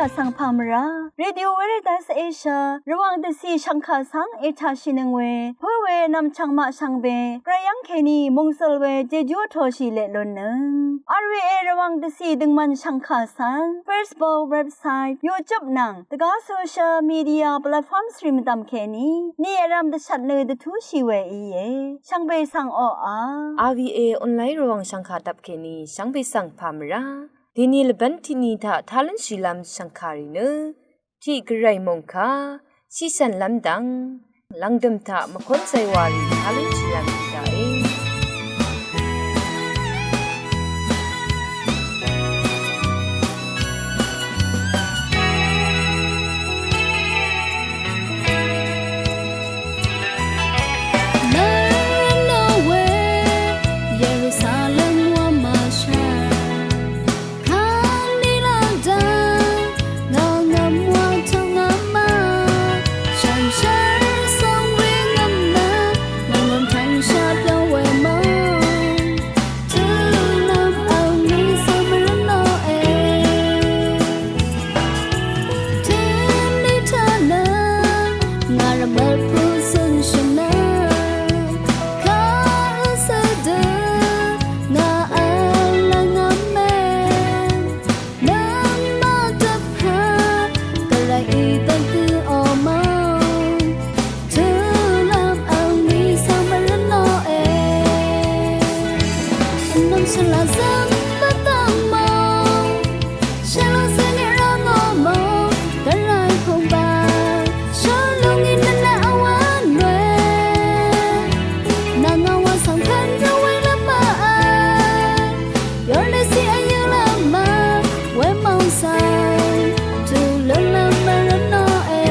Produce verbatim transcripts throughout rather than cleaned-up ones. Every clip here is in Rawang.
Vsvng pà mvrá Radio Veritas Asia Rvwàng dvcì shv̀ngkà svng ètàshìnøng we pǿ we nv̀mchv̀ng maq shvngbe gvray yv́ng kèní mòngsøl we jejú vtōshì leq lúnnøng. R V A Rvwàng dvcì døngmvn shv̀ngkà svng Facebook, website, YouTube nvng dvgá social media platforms rì mvdv̀m kèní ni vrv̄m dvshvt nø dvtúshì we íe. Shvngbe svng oqà R V A online Rvwàng shv̀ngkà dvp kèní shvngbe svng pà mvrá dèni lvbv́n tiqni taq tá lúnshìlv́m shv̀ngkàrì nø tiq gvray mòngkà shíshv̀nlv́m dvng lv̀ngdø̀m taq mvkón zaywàrì tá lúnshìlv́m í daqe. Mvnò we Yerusalem wa màshv̀l Kandila dang ngà ngv̀m wa tøng ngv̀m ma shànshér song we ngv̀m nø ngv̀m ngv̀m tang shaq yv́ng we mvng tø̄ nv̀m vl ni svng mvrø̄n nò e. Tø̄ ni taq nø ngà rvmvl pø̄ zøn shø̀n nø kaq ø̄ sè dø ngà vl ngv̀m e. Nøngmaq dvpvt gvray í dvgø o mvng tø̄lv́m vl ni svng mvrø̄n nò e. Vnvm shvla zv́m bvdv̀ng mvng shvlung zø̀ng e rvngò mvng gvray kùngbv̀ng shvlung í nvnaq vwv̄n we nvngà wa svng pvn rvwv̄n lv́m mvv̄n Yolesi ayula ma we mong sang tu lula ma rano e.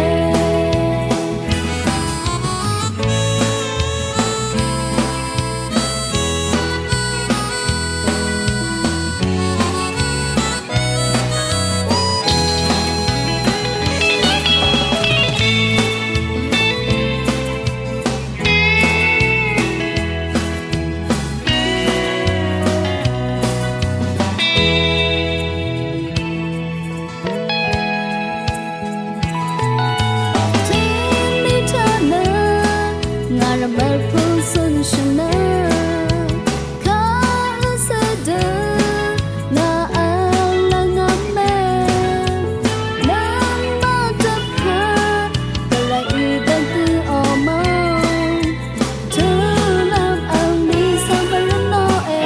Tø̄lv́m vl ni svng mvrø̄n nò e.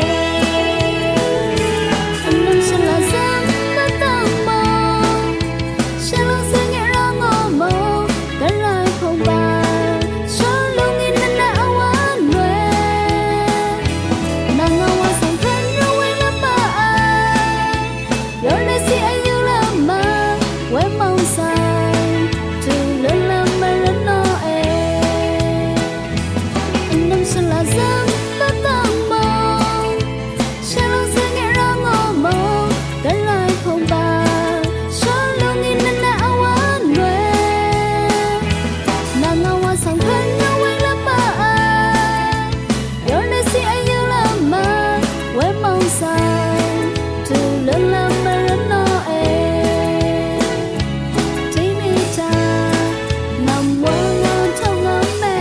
Vnvm shvla zv́m bvdv̀ng mong shvlung zø̀ng e rvngò mong gvray kùngbv̀ng shvlung í nvnaq vwv̄n we nvngà wa svng pvn rvwv̄n lv́m mvv̄n Yolesi ayula ma we mong sang tu lula ma rano e. Vnvm shvla zv́m bvdv̀ng mong shvlung zø̀ng e rvngò mong gvray kùngbv̀ng shvlung í nvnaq vwv̄n we nvngà wa svng pvn rvwv̄n lv́m mvv̄n Yolesi ayula ma we mong sang tu lula ma rano e. Tini ta nam wa ngam tong ngam e.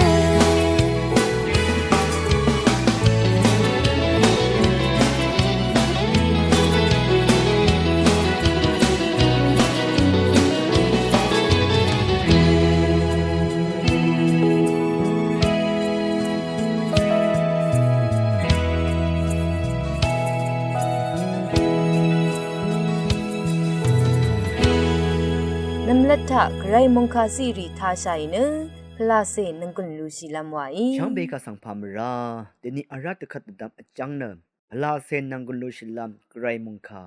Nvmlat taq gvray mungkà zìrì tashàì nø pvlacè nvnggùn lushìlvm wàí. Shvngbe kaq svng pà mvrá dvni vrá dvkvt dvdvm vjv́ng nø pvlacè nvnggùn lushìlvm gvray mungkà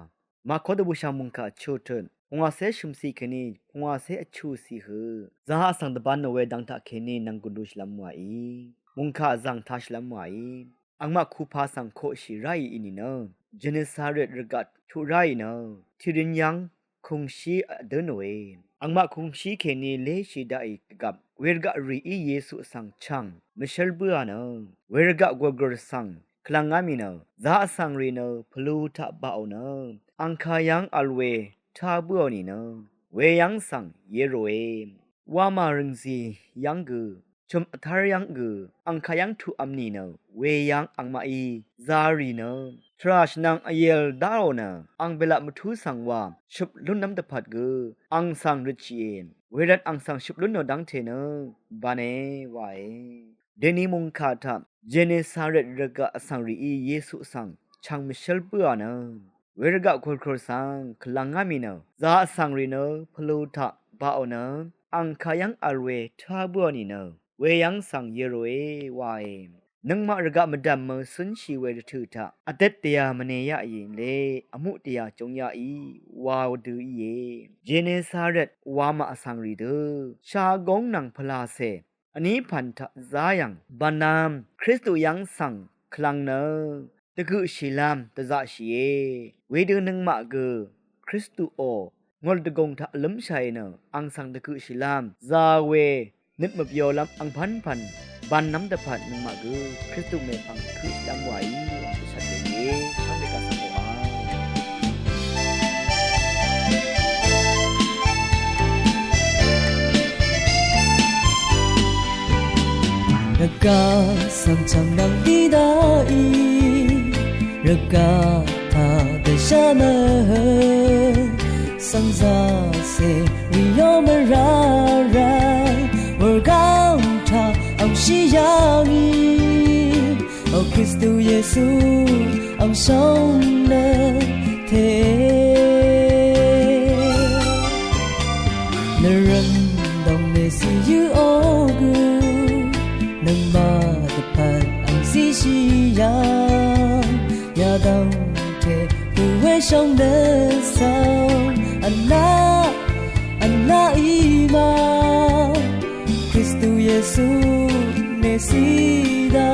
Màkó dvbùshà mungkà vchutut pungwàcé shø̀mcì kèní pungwàcé vchucì hø zahaq svng dvbān nò we dvng taq kèní nvnggùn lushìlvm wàí. Mungkà vzv̀ng tashìlvm wàí. Angmaq kupa svng koqshì ráì í nìnø Genesaret rvgaq tuq ráì nø tìrin yv́ng kùngshí vdǿ nòe. Angmaq kùngshí kèní léshì daqì dvgvp wervgaq rìí Yesu svng chv̀ng mvshǿl bǿà nø wervgaq gurgùr svng kvlvngá mì nø zaq svng rì nø pvlu taq baqò nø angkayv́ng vl we tá bǿò nìnø weyv́ng svng yéròe. Wamà rø̀ngzì yv́ng gø, chø̀m vtár yv́ng gø, angkayv́ng tuqvm nìnø, weyv́ng angmaqí zarì nø, tvrà shvnvng vyèl daqò nø, ang bèlaq mvtú svng wa shøp lúnlv́m dvpvt gø, ang svng røtshìe, wervt ang svng shøp lún nò dv́ngte nø, bv̄ne wae. Dèni mòngkà taq Genesaret rvgaq vsvng rìí Yesu svng chv̀ng mvshǿl bǿà nø, wervgaq kùrkùr svng kvlv̄ngá mì nø, za vsvng rì nø pvlu taq baqò nø, angkayv́ng vl we tǿá bǿà nìnø, weyv́ng svng yéròe wae. Nøngmaq rvgaq mvdv̀mø cúnshì we rvtø̀ taq vdvt dèyà mvne yaqì le, vmuq dèyà júng yaqì wa dø íe. Genesaret wamà vsvng rì dø shagóng nvng pvlacè vní pv̀n taq zá yv̀ng bv̀nvm Kristu yv́ng svng kvlv̄ng nø, dvgøqshìlv́m dvzaqshìe. Wedø nøngmaq gø Kristuò ngòl dvgùng taq vlǿmshàì nø, ang svng dvgøqshìlv́m za we nøt mvbyolv́m angpv́npv̀n bv̄nv́m dvpvt nøngmaq gø Kristu mèpvng køqshìlv́m waí wvng dvshvt wèíe. V́ng dvgvsvng oqà. Rvgaq svng chv̀ngnvng dí daqì, rvgaq taq dvshá nø, svngzàcè rìó mvrara, wurgáng taq angshí yà ngì, O Kristu Yesu, ang shóng nø te. Nvrø̀m dòng mèsì yǿ o gø, nøngmaq dvpvt ang zíshì yà, yadv̀ngte bø̀wé shóng nø svng, vnaq, vnaq í ma. Kristu Yesu Mèsida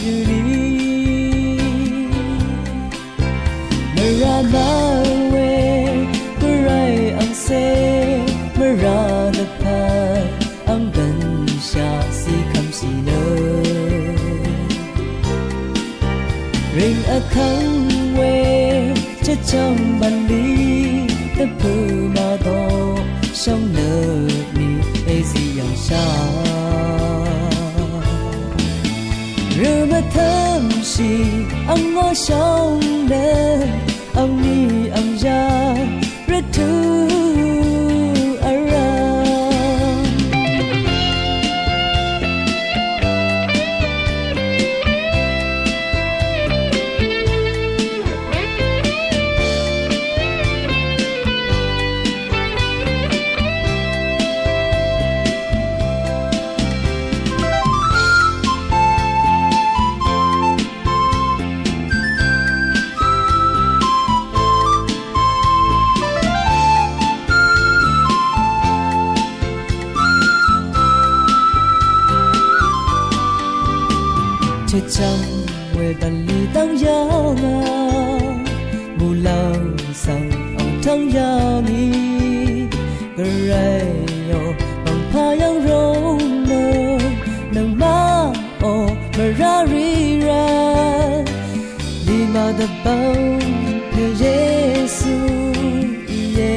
yø̀lì. Mvrà mvwe gvray angcè mvrà dvpvt ang bv̀nshaq zí kv́mshì nø. Rìng vtv́ng we chvchv́ng bv̀nlì dvpø̀ màdò shóng nø ni èzí yv̀ngshà. Rø mvtǿmshì angó shóng nø angní angyá rvtø̀ vrv̀m. Chvchvng we bv̀nlì dv́ng yà ngà, mùlv̀ng svng ang tv́ng yà ngì, gvray ò, bv̀ngpà yv́ng rong nø, nøngmaq ò, mvrá rì rvt, lìmà dvbvng nø Yesu íe.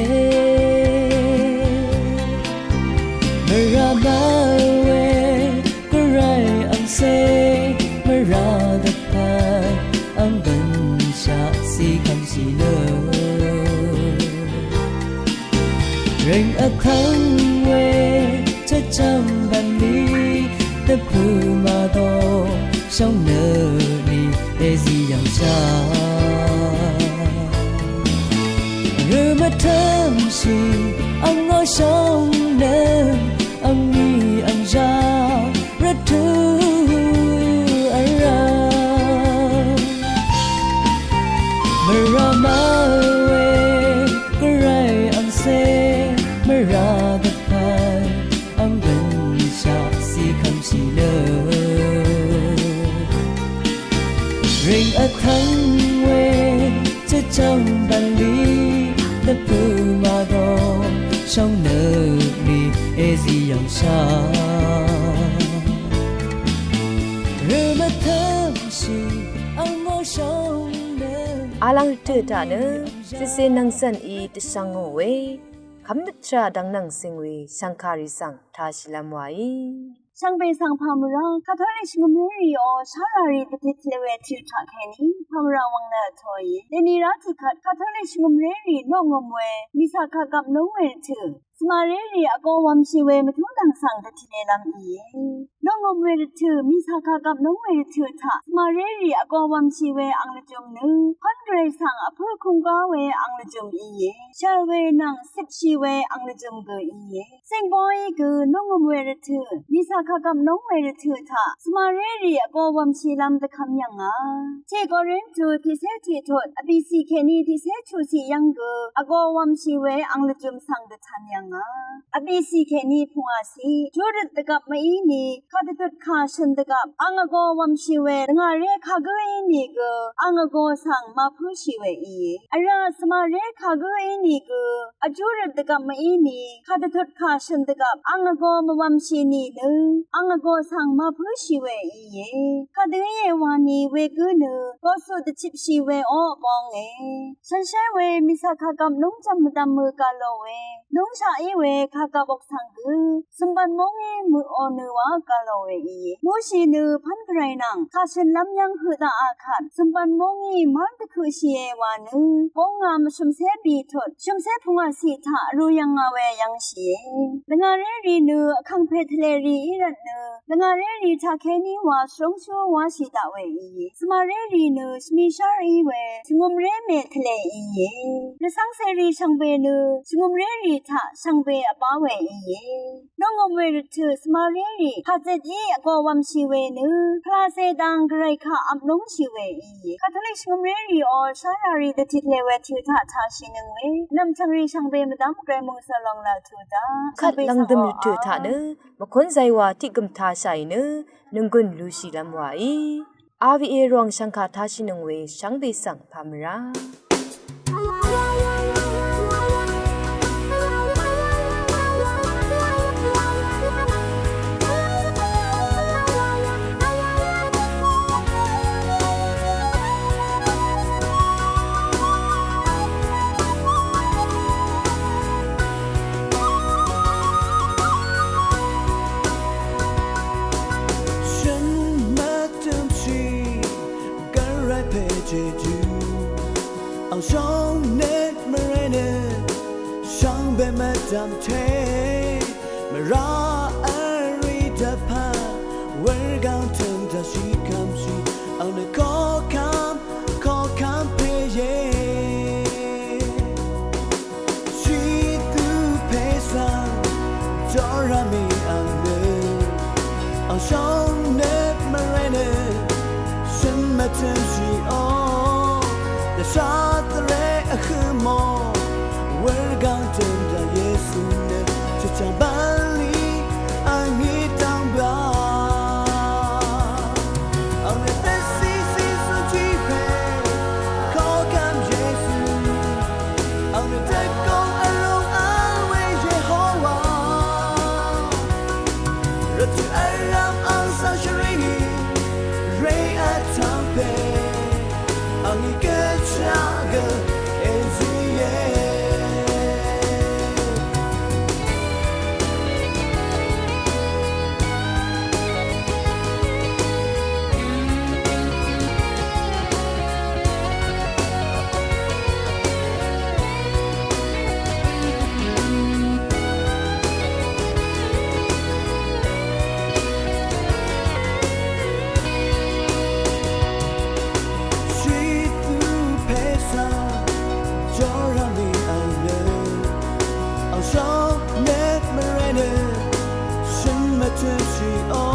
Mvrà mvwe gvray angcè mvrà dvpvt ang bv̀nshaq zí kv́mshì nø. Rìng vtv́ng we chvchv́ng bv̀nlì dvpø̀ màdò shóng nø ni èzí yv̀ngshà. Rø mvtǿmshì angó shóng nø angní angyá rvtø̀ vrv̀m. Mvrà mvwe gvray angcè mvrà dvpvt ang bv̀nshaq zí kv́mshì nø. Rìng vtv́ng we chvchv́ng bv̀nlì dvpø̀ màdò shóng nø ni èzí yv̀ngshà. Rø mvtǿmshì angó shóng nø. Alvng rvtø̀ taq nø shvse nvng cv̀n í dvshvng ngò we. kv́mnøt tvrà dvng nvng zing we shvngkàrì svng tāshìlv́m wàí. Shvngbe svng pàmvrá Katolik shvngø̀mrérì ò sháràrì dvtit le we tø̀ taq kèní pàmvrá wvng nø vtōìe. Dèni rá tiqkvt Katolik shvngø̀mrérì noqngø̀m we mìsa kagvp núng we rvtø̀ svmarérì vgō wv̄mshì we mvtúngdv̀ng svng dvtile lv́m íe. Noqngø̀m we rvtø̀ mìsa kagvp núng we rvtø̀ taq svmarérì vgō wv̄mshì we ang lvjø̀m nø pv́n gvray svng vpǿ kūnggá we ang lvjø̀m íe. Shv̀l we nvng cipshì we ang lvjø̀m gø íe. Zìngbóí gø noqngø̀m we rvtø̀ mìsa kagvp núng we rvtø̀ taq svmarérì vgō wv̄mshìlv́m dvkvm yv̀ngà. Tiq Korintu tiqcé tiqtut vbìcì kèní tiqcé chuqcì yv́ng gø vgō wv̄mshì we ang lvjø̀m svng dvtan yv̀ngà. Vbìcì kèní pungwàcì júrøt dvgvp mvíni kadvdut kà shø̀n dvgvp ang vgō wv̄mshì we dvngàré kagǿ ínìgø ang vgō svng màpǿshì we íe. Vrá svmaré kagǿ ínìgø vjúrøt dvgvp mvíni kadvdut kà shø̀n dvgvp ang vgō mvwv̄mshì nìnø ang vgō svng màpǿshì we íe. Kadø íe wani wegǿ nø goqsut dvchipshì we ó vbónge. Shànshér we mìsa kagvp núngjv̀m mvdv̀m mø gà lò we núngshaq í we kagvp oksvng gø zø̀mbv̀n móngí mø̀ò nø wa gà lò we íe. Mushi nø pv́n gvray nvng kà shø̀nlv́m yv́ng høq daqà kvt zø̀mbv̀n móngí mv́r dvkøqshìe wa nø bóngvm shø̀mcé bìtut shø̀mcé pungwàcì taq vrū yv̀ngà we yv́ngshìe. Dvngàrérì nø vkàngpè tvlèrì í rvt nø dvngàrérì taqkéní wa shvrúngshú wáshì daq we íe. Svmarérì nø shvmishár í we shvngø̀mré mè tvlè íe. Rvcv́ngcèrì shvngbe nø shvngø̀mrérì taq shvngbe vbá we íe. Noqngø̀m we rvtø̀ svmarérì kàzet í vgō wv̄mshì we nø pvlacè dang gvray kaq vp núngshì we íe. Katolik shvngø̀mrérì ò sháràrì dvtit le we tø̀ taq tāshìnøng we nv̀mchv̀ngrì shvngbe mvdv́m gvray mòngsø̀ lòng laq tø̀ daq kvt lv̀ngdø̀m rvtø̀ taq nø mvkún zaywa tiq gø̀m tāshàì nø nònggùn lushìlv́m wàí. R V A Rvwàng shv̀ngkà tāshìnøng we shvngbe svng pàmvrá. Shø̀n mvtø̄mshì gvray pè jejú ang shóngnøt mvré nø shvngbe mvdv̀mté mvrá vrì dvpvt wurgvng tø̀m dvshì kv́mshì ang nø koqkv́m koqkv́m pè íe. Shìtú pè svng jórá mì ang nø ang shóngnøt mvré nø shø̀n mvtø̄mshìò dvshà tvre vhø̄mò wurgvng tø̀m dv̀m Yesu nø chvchv̀ng bv̀nlì ang í dv́ng bá. Ang nø dvcìcì zø̀ng jì pè koqkv́m Yesu. Ang nø dvgùng vrūng vl we Yehowa. Rvtø̀ vrv̀m ang svng shvrì rè vtv́ng pè ang í gø chá gø èzìe. Shìtú pè svng jórá mì ang nø ang shóngnøt mvré nø shø̀n mvtø̄mshìò